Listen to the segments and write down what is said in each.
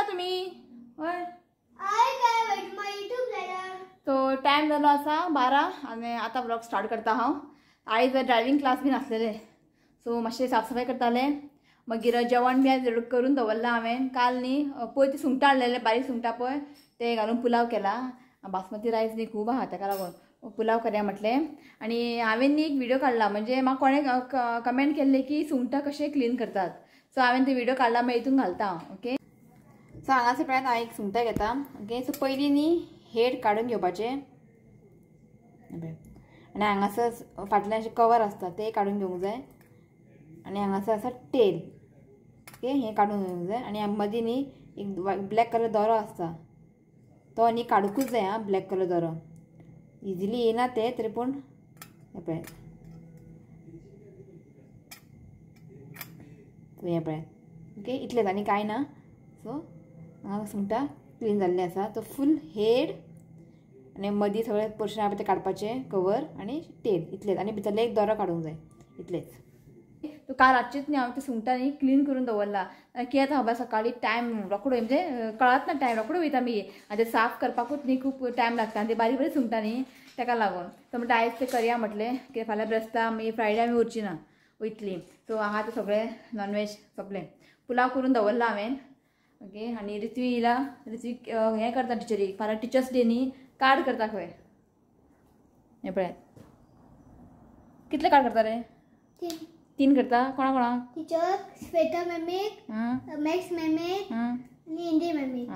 तुमी? हय so time जालो आसा 12 आनी आतां व्लॉग स्टार्ट करता हांव. आयज ड्रायव्हिंग क्लास बीन आसलेले सो मातशें साफसफाय करतालें. मागीर जेवण बी आयज करून दवरलां हांवें. काल न्ही पळय ती सुंगटां हाडलेले बारीक सुंगटां पळय ते घालून पुलाव केला. बासमती रायस न्ही खूब आहा ताका लागून पुलाव करया म्हटलें. आनी हांवें न्ही एक व्हिडियो काडला, म्हणजे म्हाका कोणें कमेंट केल्ले की सुंगटां कशें क्लीन करतात. सो हांवें ते व्हिडियो काडला, मागीर हितून घालता हांव. ओके सो हांगासर पळयात हांव एक सुंगटां घेता. ओके सो पयलीं न्ही हेड काडून घेवपाचें आनी हांगासर फाटल्यान अशें कवर आसता ते काडून घेवंक जाय. आनी हांगासर आसा टेल, ओके हें काडून घेवंक जाय. आनी मदीं न्ही एक ब्लॅक कलर दोरो आसता तो न्ही काडूंकूच जाय. आं ब्लॅक कलर दोरो इजिली येना ते, तरी पूण हें पळयात हें पळयात. ओके इतलेंच आनी कांय ना. सो हांगा सुंगटां क्लीन जाल्लें आसा. तो फूल हेड आनी मदीं सगळें पोर्शन आहा ते काडपाचें कवर आनी टेल इतलेंच. आनी भितरलें एक दोरो काडूंक जाय इतलेंच. तो काल रातचेच न्ही हांवें ते सुंगटां न्ही क्लीन करून दवरला. कित्याक खबर सकाळीं टायम रोकडो म्हणजे कळत ना टायम रोकडो वयता मागीर आनी ते साफ करपाकूच न्ही खूब टायम लागता आनी ते बारीक बारीक सुंगटां न्ही ताका लागून. सो म्हणटा आयज ते करया म्हटलें कित्याक फाल्यां ब्रेस्ता मागीर फ्रायडे आमी उरची ना वयतली. सो आहा ते सगळें नॉनवेज सगळें पुलाव करून दवरला हांवें. ओके आनी रित्वी येयला. रित्वी हें करता टिचरीक, फाल्यां टिचर्स डे न्ही कार्ड करता खंय. हें पळयात कितले कार्ड करता रे? तीन करता. कोणा कोणाक? टिचर श्वेता मॅमीक, मॅक्स मॅमीक आनी इंदी मॅमीक.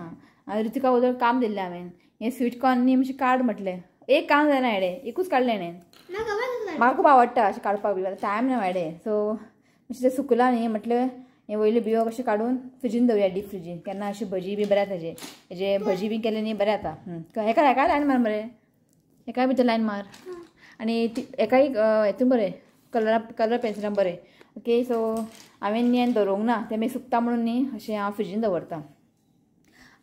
आं ऋतिका वदळ काम दिल्लें हांवें हें स्वीट कॉर्न न्ही मातशें कार्ड म्हटलें. एक काम जायना हेडे एकूच काडलें हेणें. म्हाका खूब आवडटा अशें काडपाक बी, टायम ना हेडे. सो मातशें तें सुकलां न्ही म्हटलें हें वयल्यो बियो कशें काडून फ्रिजीन दवरया, डीप फ्रिजीन. केन्ना अशें भजी बी बरें जाता हेजे भजी बी केले न्ही बरें जाता. हेका हेका लायन मार मरे, हेकाय भितर लायन मार आनी हेकाय हेतून बरें कलर कलर पेन्सिलान बरें. ओके सो हांवें न्ही दवरूंक ना तें मागीर सुकता म्हणून न्ही अशें हांव फ्रिजीन दवरता.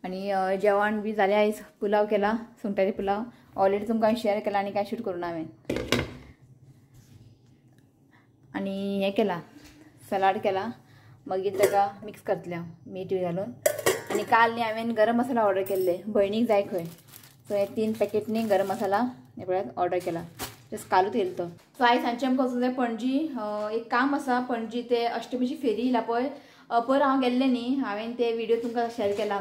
आनी जेवण बी जालें आयज पुलाव केला, सुंगटाचें पुलाव ऑलरेडी तुमकां हांवें शेअर केला आनी कांय शूट करूं ना हांवें. आनी हें केलां सलाड केला, मागीर ताका मिक्स करतलें हांव मीठ बी घालून. आनी काल न्ही हांवें गरम मसाला ऑर्डर केल्ले भयणीक जाय खंय. सो हे 3 पॅकेट न्ही गरम मसाला हे पळयात ऑर्डर केला, जस्ट कालूच येयलो तो. सो आयज सांजचें आमकां वचूंक जाय पणजी, एक काम आसा पणजी. ते अष्टमीची फेरी येयला पळय, पयर हांव गेल्लें न्ही हांवें ते व्हिडियो तुमकां शेअर केला.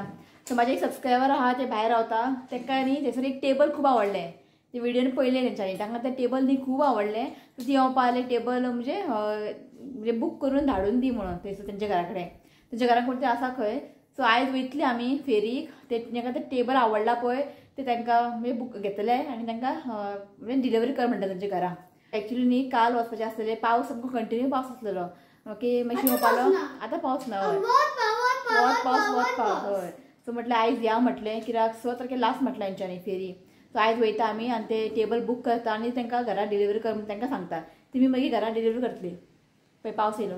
सो म्हाजे एक सबस्क्रायबर आहा ते भायर रावता, तांकां न्ही थंयसर एक टेबल खूब आवडलें. ते व्हिडियोन पळयलें तेंच्यांनी, तांकां तें टेबल न्ही खूब आवडलें. सो ती येवपा आसलें टेबल म्हणजे म्हणजे बूक करून धाडून दी म्हणून थंयसर तेंच्या घरा कडेन, तेंच्या घरान कोण तें आसा खंय. सो आयज वयतली आमी फेरीक, तेंकां तें टेबल आवडला पळय ते तांकां म्हणजे बूक घेतले आनी तांकां म्हणजे डिलिव्हरी कर म्हणटा तेंच्या घरा. एक्चुली न्ही काल वचपाचें आसलेलें, पावस सामको कंटिन्यू पावस आसलेलो. ओके मातशें म्हणपालो आतां पावस ना, हय वत पावस वत पावस हय. सो म्हटलें आयज या म्हटलें कित्याक 6 तारखे लास्ट म्हटलें हेंच्यांनी फेरी. सो आयज वयता आमी आनी ते टेबल बूक करता आनी तांकां घरा डिलिव्हरी कर म्हणून तांकां सांगता, तुमी मागीर घरा डिलिव्हरी करतली. पळय पावस येयलो.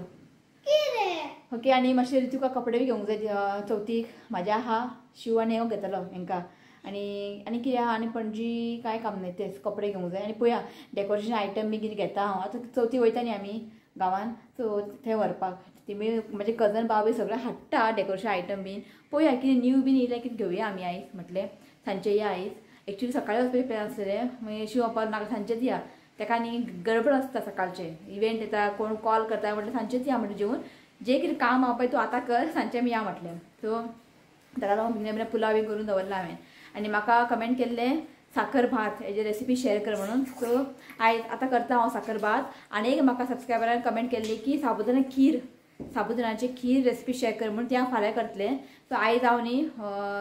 ओके आनी मातशें तुका कपडे बी घेवंक जाय चवथीक, म्हाज्या आहा शीव आनी हांव घेतलो हेंकां. आनी आनी कितें आहा आनी पणजी कांय काम नाही, तेच कपडे घेवंक जाय. आनी पळया डेकोरेशन आयटम बी कितें घेता हांव. आतां चवथी वयता न्ही आमी गांवान, सो थंय व्हरपाक तेमी म्हाजे कजन भाव बी सगळें हाडटा डेकोरेशन आयटम बीन. पळया कितें न्यू बीन येयल्यार कितें घेवया आमी आयज म्हटलें सांजचें या आयज. एक्चुली सकाळीं वचपाचें प्लॅन आसलेलें, मागीर शिव वचपाक नाका सांजचेंच या, ताका आनी गडबड आसता सकाळचें इव्हेंट येता कोण कॉल करता म्हटलें सांजचेंच या म्हटलें जेवन जे कितें काम आहा पळय तूं आतां कर सांजचें आमी या म्हटलें. सो ताका लागून बेगीन बेगीन पुलाव बी करून दवरला हांवें. आनी म्हाका कमेंट केल्लें साखर भात हेजी रेसिपी शेअर कर म्हणून. सो आयज आतां करता हांव साखर भात. आनी एक म्हाका सबस्क्रायबरान कमेंट केल्ली की साबुदाणा खीर, साबुदाण्याची खीर रेसिपी शेअर कर म्हणून, ती हांव फाल्यां करतलें. सो आयज हांव न्ही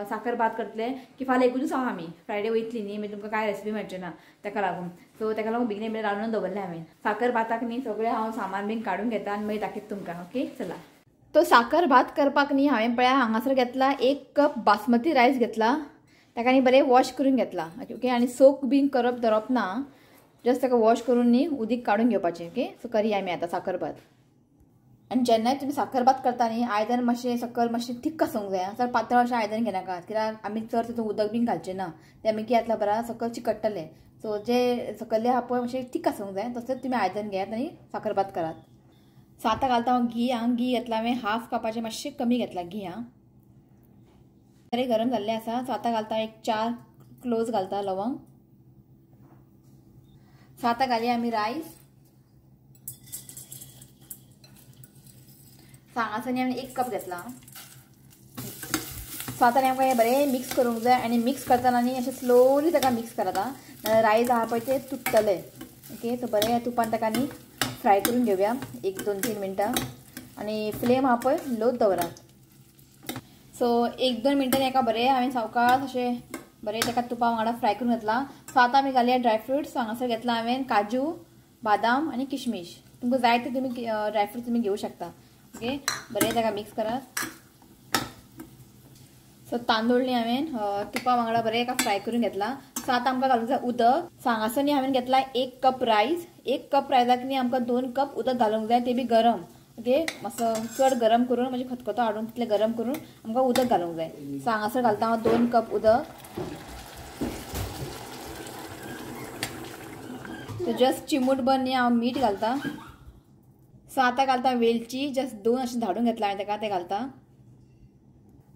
साखर भात करतलें की फाल्यां एकूच दीस आहा आमी फ्रायडे वयतली न्ही, मागीर तुमकां कांय रेसिपी मेळचें ना ताका लागून. सो ताका लागून बेगीन बेगीन रांदून दवरलें हांवें. साखर भाताक न्ही सगळें हांव सामान बीन काडून घेता आनी मागीर दाखयता तुमकां. ओके चला. तो साखर भात करपाक न्ही हांवें पळया हांगासर घेतला 1 कप बासमती रायस घेतला, ताका न्ही बरें वॉश करून घेतला. ओके आनी सोक बीन करप धरप ना, जस्ट ताका वॉश करून न्ही उदीक काडून घेवपाचें. ओके सो करया आमी आतां साखर भात. आनी जेन्नाय तुमी साखर भात करता न्ही आयदन मातशें सकयल मातशें थिक्क आसूंक जाय, चड पातळ अशें आयदन घेनाका कित्याक आमी चड तितून उदक बीन घालचें ना, तें आमी कितें जातलें बरें सकयल चिकट्टलें. सो जे सकयल्लें आहा पळय मातशें थिक्क आसूंक जाय, तशेंच तुमी आयदन घेयात आनी साखर भात करात. सो आतां घालता हांव घी. हांव घी घेतला हांवें हाफ कपाचें मातशें कमी घेतला घी. हां बरें गरम जाल्लें आसा. सो आतां घालता एक 4 क्लोज घालता लवंग. सो आतां घालया आमी रायस. सो हांगासर न्ही आमी 1 कप घेतला. सो आतां आमकां हें बरें मिक्स करूंक जाय आनी मिक्स करतना न्ही अशें स्लोली ताका मिक्स करात नाल्यार रायस आहा पळय ते तुटतले. ओके, सो बरें तुपान ताका न्ही फ्राय करून घेवया 1 2 3 मिनटां आनी फ्लेम आहा पळय लोच दवरात. सो 1 2 मिनटांनी एका बरें हांवें सावकाश अशें बरें ताका तुपा वांगडा फ्राय करून घेतला. सो आतां आमी घालया ड्राय फ्रुट्स. हांगासर घेतला हांवें काजू, बादाम आनी किशमीश. तुमकां जाय ते तुमी ड्राय फ्रुट्स तुमी घेवं शकता. ओके, बरें ताका मिक्स करात. सो तांदूळ न्ही हांवें तुपा वांगडा बरें एका फ्राय करून घेतला. सो आतां आमकां घालूंक जाय उदक. सो हांगासर न्ही हांवें घेतला 1 कप रायस. 1 कप रायसाक न्ही आमकां 2 कप उदक घालूंक जाय, ते बी गरम. ओके, मातसो चड गरम करून म्हणजे खतखतो हाडून तितलें गरम करून आमकां उदक घालूंक जाय. सो हांगासर घालता हांव 2 कप उदक. सो जस्ट चिमूटभर न्ही हांव मीठ घालता. सो आतां घालता वेलची, जस्ट 2 अशें धाडून घेतला हांवें ताका, तें घालता.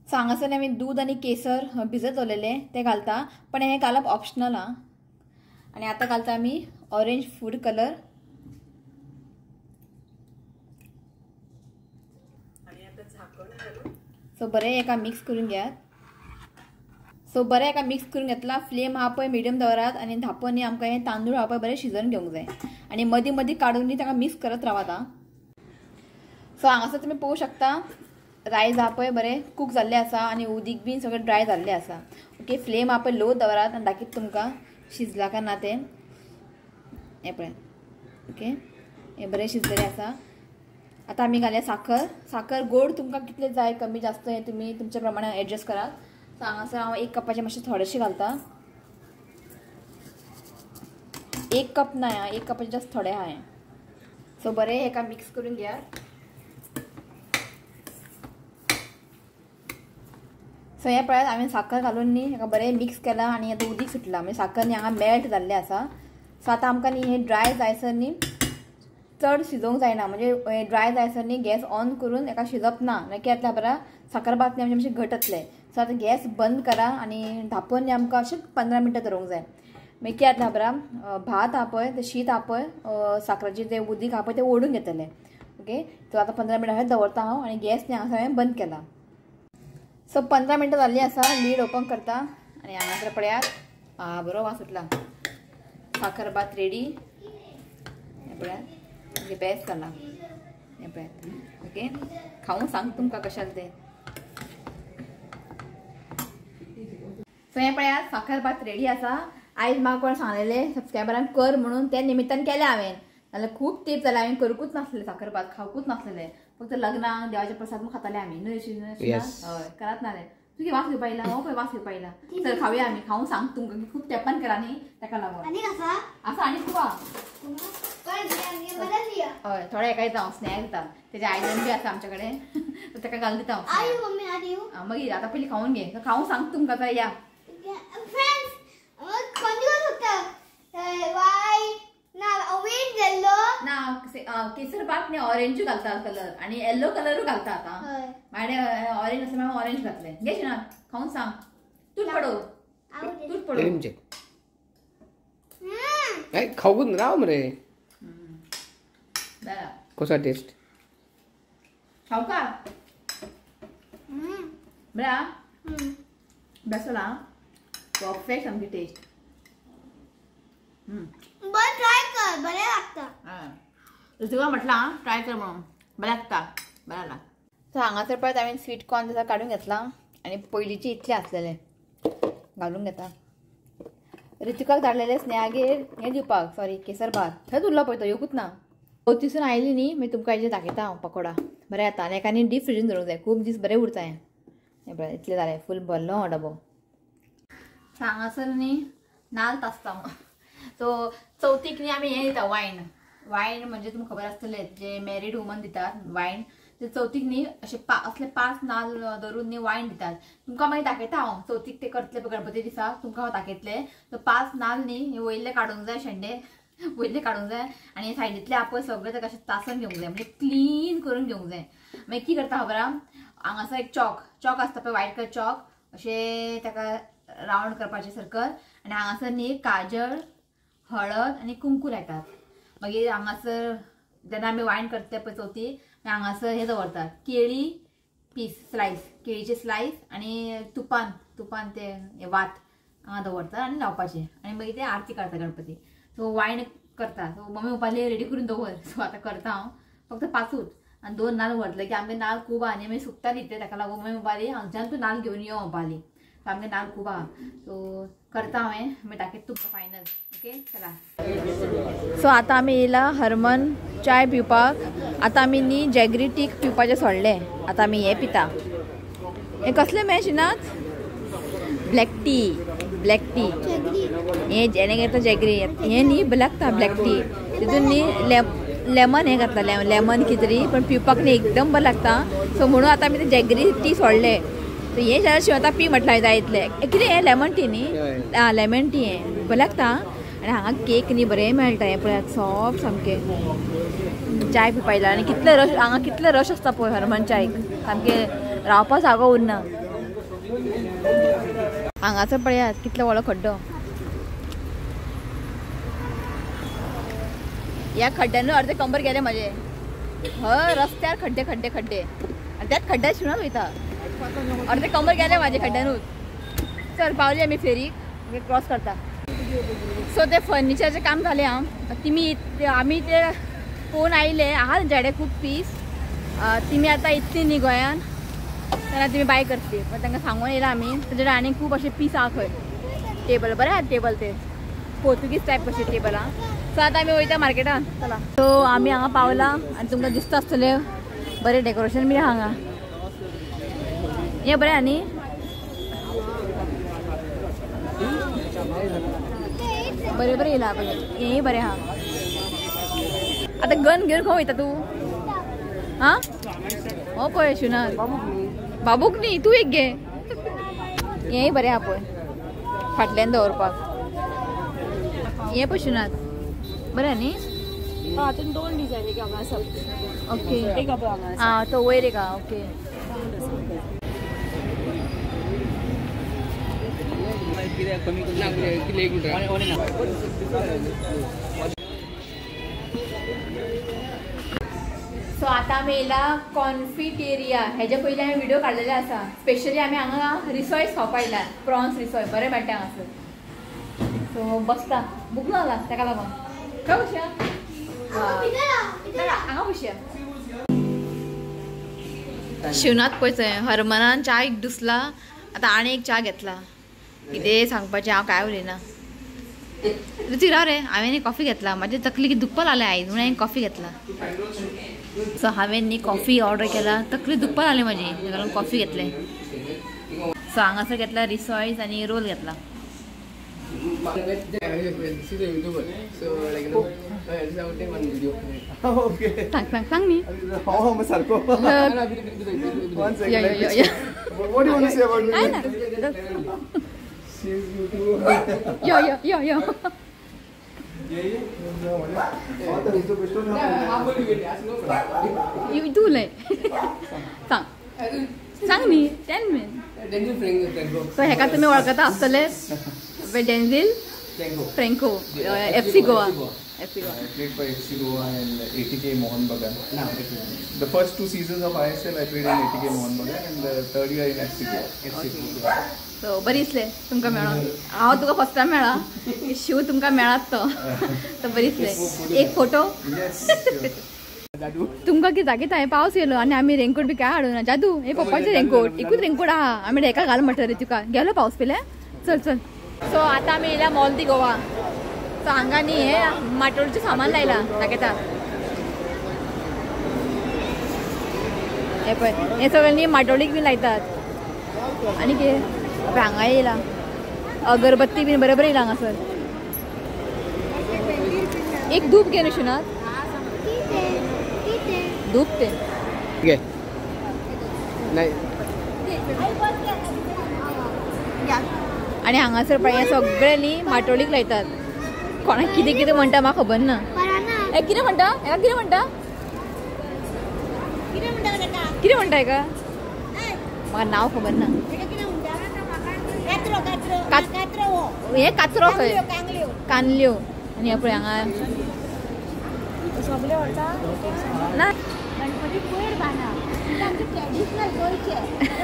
सो हांगासर आमी दूद आनी केसर भिजत दवरलेलें तें घालता, पण हें घालप ऑप्शनल आं. आनी आतां घालता आमी ऑरेंज फूड कलर. सो बरें एका मिक्स करून घेयात. सो बरें एका मिक्स करून घेतला. फ्लेम आहा पळय मिडियम दवरात आनी धांपून न्ही आमकां हें तांदूळ आहा पळय बरें शिजोवन घेवंक जाय आनी मदीं मदीं काडून न्ही ताका मिक्स करत रावात आं. सो हांगासर तुमी पळोवंक शकता रायस आहा पळय बरें कूक जाल्लें आसा आनी उदीक बीन सगळें ड्राय जाल्लें आसा. ओके, फ्लेम आहा पळय लो दवरात आनी दाखयता तुमकां शिजला काय ना तें. हें पळयात. ओके, हें बरें शिजलेलें आसा. आतां आमी घालया साखर. साखर गोड तुमकां कितलें जाय कमी जास्त हें तुमी तुमच्या प्रमाणे एडजस्ट करात. सो हांगासर हांव 1 कपाचें मातशें थोडेशें घालता. 1 कप ना, 1 कपाचें जस्ट थोडें आहा हें. सो बरें हेका मिक्स करून घेयात. सो हें पळयात हांवें साखर घालून न्ही हेका बरें मिक्स केलां आनी आतां उदीक सुटलां, म्हणजे साखर न्ही हांगा मेल्ट जाल्लें आसा. सो आतां आमकां न्ही हें ड्राय जायसर न्ही चड शिजोवंक जायना, म्हणजे ड्राय जायसर न्ही गॅस ऑन करून एका शिजप ना, मागीर कितें जातलें खबर साखर भात न्ही आमचें मातशें घट जातलें. सो आतां गॅस बंद करा आनी धांपून न्ही आमकां अशें 15 मिनटां दवरूंक जाय. मागीर कितें जातलें खबर भात आहा पळय तें शीत आहा पळय साखराचें तें उदीक आहा पळय तें ओडून घेतलें. ओके, सो आतां 15 मिनटां हांवें दवरता हांव आनी गॅस न्ही हांगा हांवें बंद केला. सो 15 मिनटां जाल्लीं आसा. लीड ओपन करता आनी हांगासर पळयात आ बरो वास सुटला. साखर भात रेडी. हें पळयात बेस्ट जाला. हें पळयात. ओके, खावूंक सांग तुमकां कशें जालें तें. सो हें पळयात साखर भात रेडी आसा. आयज म्हाका कोण सांगलेलें सबस्क्रायबरांक कर म्हणून, त्या निमित्तान केलें हांवें, नाल्यार खूब तेंप जालें हांवें करूंकूच नासलें साखर भात, खावकूच नासलेलें. फक्त लग्नाक देवाचे प्रसाद म्हूण खाताले आमी न्हय? हय, करात ना रे. तुगे वास घेवपा येयला? हो पळय वास घेवपा येयला. तर खावया आमी. खावूंक सांग तुमकां की खूब तेंपान करा न्ही ताका लागून. आसा आनी खूब आहा. हय, थोडे एका दिता हांव स्नॅक दिता, तेजे आयदन बी आसा आमचे कडेन, ताका घालून दिता हांव. मागीर आतां पयलीं खावून घे. खावूंक सांग तुमकां तर या. ना केसर भात न्ही ऑरेंजूय घालता कलर आनी येल्लो कलरूय घालता. आतां मागीर ऑरेंज आसल्यार मागीर ऑरेंज घातलें. घे शिना खावून सांग. तूट पडो तूट पडो खावून राव मरे. कसो टेस्ट? खाऊ का बरा बेस्ट जाला परफेक्ट सामकी टेस्ट. बरें ट्राय कर, बरें लागता. ऋतिका म्हटलां ट्राय कर म्हणून, बरें लागता, बरें लागता. सो हांगासर पळयत हांवें स्वीट कॉर्न तसो काडून घेतला आनी पयलींचे इतले आसलेले घालून घेता. ऋतिकाक धाडलेले स्नेहागेर हें दिवपाक, सॉरी केसर भात थंयच उरलो पळय तो, येवकूच ना. चवथीसून आयली न्ही मागीर तुमकां हेजेर दाखयता हांव पकोडा. बरें येता आनी एका न्ही डीप फ्रिजीन दवरूंक जाय, खूब दीस बरें उरता हें. हें पळय इतलें जालें, फूल भरलो हो डबो. हांगासर न्ही नाल्ल तासता हांव. सो चवथीक न्ही आमी हें दिता वायन. वायन म्हणजे तुमकां खबर आसतलें जे मॅरीड वुमन दितात वायन, ते चवथीक न्ही अशे असले 5 नाल्ल धरून न्ही वायन दितात. तुमकां मागीर दाखयता हांव चवथीक ते करतले पळय गणपती दिसा, तुमकां हांव दाखयतलें. सो 5 नाल्ल न्ही वयले काडूंक जाय, शेंडे वयले काडूंक जाय आनी सायडींतले आपय सगळे ताका अशें तासून घेवंक जाय, म्हणजे क्लीन करून घेवंक जाय. मागीर कितें करता खबर आहा, हांगासर एक चॉक, चॉक आसता पळय वायट कलर चॉक, अशें ताका रावंड करपाचें सर्कल आनी हांगासर न्ही काजळ हळद आनी कुंकू लायतात. मागीर हांगासर जेन्ना आमी वायन करता पळय चवथी हांगासर हें दवरतात केळी पीस स्लायस, केळीचे स्लायस आनी तुपान तुपान ते वात हांगा दवरतात आनी लावपाचें आनी मागीर ते आरती करता गणपती. सो वायन करता. सो मम्मी म्हणपाली रेडी करून दवर. सो आतां करता हांव फक्त पांचूच आनी 2 नाल्ल व्हरतले की आमगे नाल्ल खूब आहा आनी मागीर सुकता न्ही ताका लागून मम्मी म्हणपाली हांगच्यान तूं नाल्ल घेवन यो म्हणपाली. सो आमगे नाल्ल खूब आहा. सो करता हांवें मागीर दाखयता तुमकां फायनल. ओके चला. सो आतां आमी येयला हरमन चाय पिवपाक. आतां आमी न्ही जॅगरी टी पिवपाचें सोडलें, आतां आमी हें पिता. हें कसलें मेळ शिनात? Black tea. ब्लॅक टी हें जेणे घेता जॅगरी हें न्ही बरें लागता ब्लॅक टी. तितून न्ही लेमन हें घातला, लेमन कितें तरी, पण पिवपाक न्ही एकदम बरें लागता. सो म्हणून आतां आमी ते जॅगरी टी सोडलें. सो हें जाल्यार शिव आतां पी म्हटलां जाय इतलें कितें हें लेमन टी न्ही, आं लेमन टी हें बरें लागता. आनी हांगा केक न्ही बरें मेळटा, हें पळयात सॉफ्ट सामकें. चाय पिवपा येयला आनी कितले रश हांगा, कितले रश आसता पळय हरमन चायक, सामकें रावपा जागो उरना. हांगासर पळयात कितलो व्हडलो खड्डो, ह्या खड्ड्यानू अर्दे कंबर गेले म्हजे. हय रस्त्यार खड्डे खड्डे खड्डे आनी त्याच खड्ड्यार शिवणाच वयता, अर्दे कंबर गेले म्हाजे खड्ड्यानूच. चल पावली आमी फेरीक, क्रॉस करता. सो ते फर्निचराचें काम जालें. हांव तिमी आमी ते फोन आयले आहा तेंच्या कडेन खूब पीस, तिमी आतां इतली न्ही गोंयान तेन्ना तिमी बाय करतली, पण तांकां सांगून येयला आमी. तेजे कडेन आनी खूब अशे पीस आहा खंय टेबल बरें आहा, टेबल ते पोर्तुगीज टायप कशे टेबल आहा. सो आतां आमी वयता मार्केटान. चला. सो आमी हांगा पावला आनी तुमकां दिसता आसतलें बरें डेकोरेशन बी आहा हांगा, हें बरें आहा न्ही. बरें बरें येयला पळय, हेंय बरें आहा. आतां गन घेवन खंय वयता तूं? आं हो पळय शिवनाथ बाबूक न्ही, तूं एक घे. हेंय बरें आहा पळय फाटल्यान दवरपाक. हें पळय शिवनाथ बरें न्ही. हातून 2 डिझायन एक हांगा आसा. ओके एक हांगा आसा. आं तो वयर एक आहा. ओके. सो आतां आमी येयला कॉन्फिटेरिया. हेजे पयलीं हांवें व्हिडिओ काडलेले आसा. स्पेशली आमी हांगा रिसॉयस खावपा येयला, प्रॉन्स रिसॉय बरें मेळटा हांगासर. सो बसता भूक लागला ताका लागून. खंय बसया? हांगा बसया. शिवनाथ पळय हरमनान च्या एक दुसला, आतां आनी एक च्या घेतला. कितें सांगपाचें हांव कांय उलयना. रुची राव रे, हांवें कॉफी घेतला, म्हाजी तकली दुखपाक लागली आयज म्हणून हांवें कॉफी घेतला. सो हांवें न्ही कॉफी ऑर्डर केला, तकली दुखपाक लागली म्हाजी ताका लागून कॉफी घेतले. सो हांगासर घेतला रिसॉयस आनी रोल घेतला. सांग सांग सांग न्ही. यो यो यो यो तूं उलय, सांग सांग न्ही. 10 मिन. सो हेका तुमी वळखता आसतले, Denzil Franco, FC Goa. FC Goa. I played for FC Goa and ATK Mohun Bagan. The first 2 seasons of ISL I played in ATK Mohun Bagan and the third year in FC Goa. FC Goa. So बरी दिसलें तुमकां मेळोन. हांव तुका first time मेळ्ळा, शिव तुमकां मेळात तो. तो बरी दिसलें. एक फोटो. तुमकां कितें दाखयता, हांवें पावस येयलो आनी आमी रेनकोट बी काय हाडूना. जादू हे पप्पाचें रेनकोट, एकूच रेनकोट आहा, आमी हेका घाल म्हणटा रे तुका. गेलो पावस पयलें. चल चल. सो आतां आमी येयल्या मॉल दी गोवा. सो हांगा न्ही हें माटोळचें सामान लायलां दाखयता. हें पळय हें सगळें न्ही माटोळीक बी लायतात. आनी कितें हांगा येयला अगरबत्ती बीन बरें बरें येयला हांगासर. एक धूप घे न्हू शिवनाथ, धूप ते घे. आनी हांगासर पळय हें सगळें न्ही माटोळीक लायतात. कोणाक कितें कितें म्हणटा म्हाका खबर ना. कितें म्हणटा हेका? कितें म्हणटा? कितें म्हणटा हेका? म्हाका नांव खबर ना. हे काचरो खंय कानल्यो आनी हे पळय हांगा सगळे व्हरता ना गणपती पयर बांदा आमचे ट्रेडिशनल गोंयचे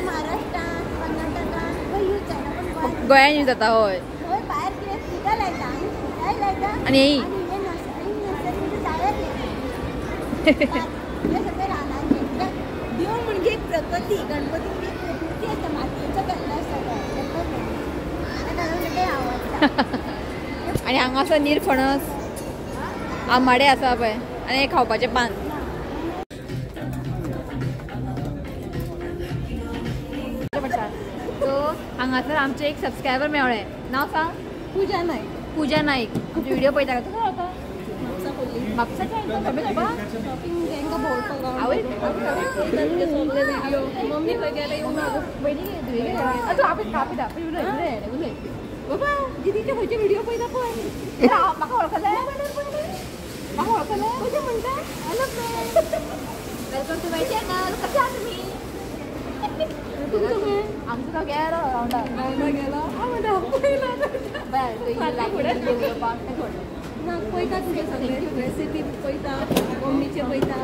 महाराष्ट्रान कर्नाटकान खंय यूज जायना पण गोंयान यूज जाता. हय खंय भायर कितें फुलां लायता आनी फुलांय लायता आनी हे नर्सरी नर्सरी म्हणजे जायत हे सगळे रानांचे देव म्हणजे एक प्रकृती. गणपती म्हणजे एक प्रकृती आसता मातयेचो केल्लो आसता तो आवडटा. आनी हांगा आसा निरफणस आंबाडे आसा पळय आनी खावपाचें पान. सो हांगासर आमचे एक सबस्क्रायबर मेळ्ळे. नांव सांग. पूजा नाईक. पूजा नाईक आमचे व्हिडिओ पळयता. तूं खंय रावता? म्हापसा. मम्मी खंय गेले येवन पयलीं तूं आपयता आपयता उलय उलय उलय बाबा दिदीचे खंयचे व्हिडिओ पळयता पळय. म्हाका वळखलें म्हाका वळखलें कशें म्हणटा. Hello friend welcome to my channel. कशें आसा तुमी? आमचो तो गेलो रावंडार गेलो ना पळयता तुजे सगळे रेसिपी पळयता मम्मीचे पळयता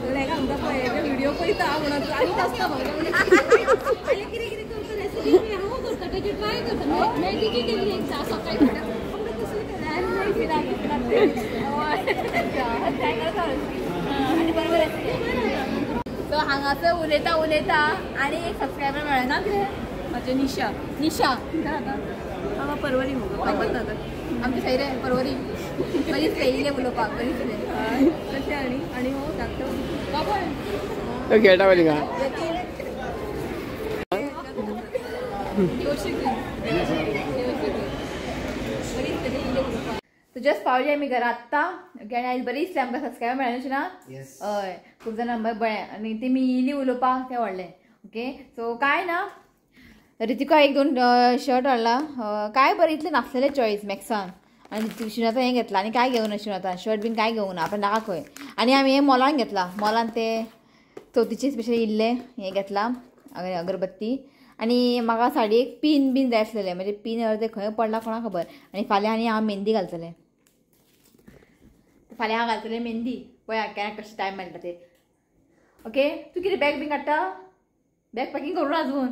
सगळे आमकां पळय व्हिडिओ पळयता म्हणून आनीक आसता म्हाका आनी कितें कितें करता रेसिपी हांव करता तेजी ट्राय करता. मॅगीची केली एक सकाळी फुडें कसली आनी बरोबर. सो हांगासर उलयता उलयता आनी एक सबस्क्रायबर मेळ्ळें ना कितें म्हाजें निशा. निशा हांव परवरी मुगो आमचे सैरे परवरी बरीच येयले उलोवपाक बरीच. कशें आनी आनी हो धाकटो बाबा खेळटा पळय थिंगा. सो जस्ट पावली आमी घरा आत्तां. ओके आनी आयज बरी दिसलें आमकां सबस्क्रायबर मेळ्ळें ना. हय खूब जाणां बरें आनी तेमी येयली उलोवपाक तें व्हडलें. ओके सो काय ना रितिका एक दोन शर्ट हाडला. काय बरें इतलें नासलेलें चॉयस मॅक्सान. आनी शिवनाथान हें घेतलां आनी काय घेवना शिवनाथान शर्ट बीन काय घेवना आपण नाका खंय. आनी आमी हें मॉलान घेतलां. मॉलान ते चवथीचे स्पेशल इल्लें हें घेतलां अगरबत्ती. आनी म्हाका साडयेक पीन बीन जाय आसलेलें म्हणजे पीन अर्दे खंय पडला कोणाक खबर. आनी फाल्यां आनी हांव मेहंदी घालतलें. फाल्यां हांव घालतलें मेहंदी पळया केन्ना कशें टायम मेळटा ते. ओके तूं कितें बॅग बीन काडटा? बॅग पॅकींग करूं ना अजून.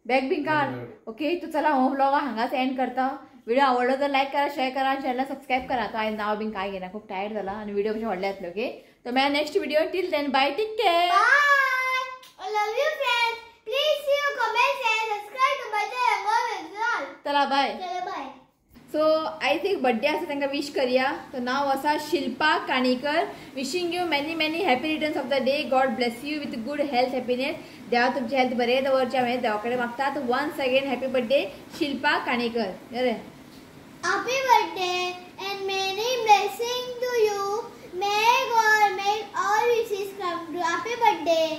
बॅग बीन काड. ओके तूं चला हो व्लॉग हांगाच एंड करता. व्हिडिओ आवडलो तर लायक करा शेअर करा चॅनल सबस्क्राईब करा. तो आयज नांव बीन काय घेना खूब टायर्ड जाला आनी व्हिडिओ कशें व्हडले जातले. ओके तो मेळ्या next video. Till then bye take care. Bye. I love you friends. Please see you comment and subscribe to my channel. चला बाय. चला बाय. सो आयज एक बड्डे आसा तांकां विश करया. तो नांव आसा Shilpa Kanikar. Wishing you many many happy returns of the day. God bless you with good health happiness. देवा तुमची हेल्थ बरें दवरचें हांवें देवा कडेन मागतात. Once again happy birthday Shilpa Kanikar. बरें. Happy birthday and many blessing to you. May God make all wishes come true. Happy birthday.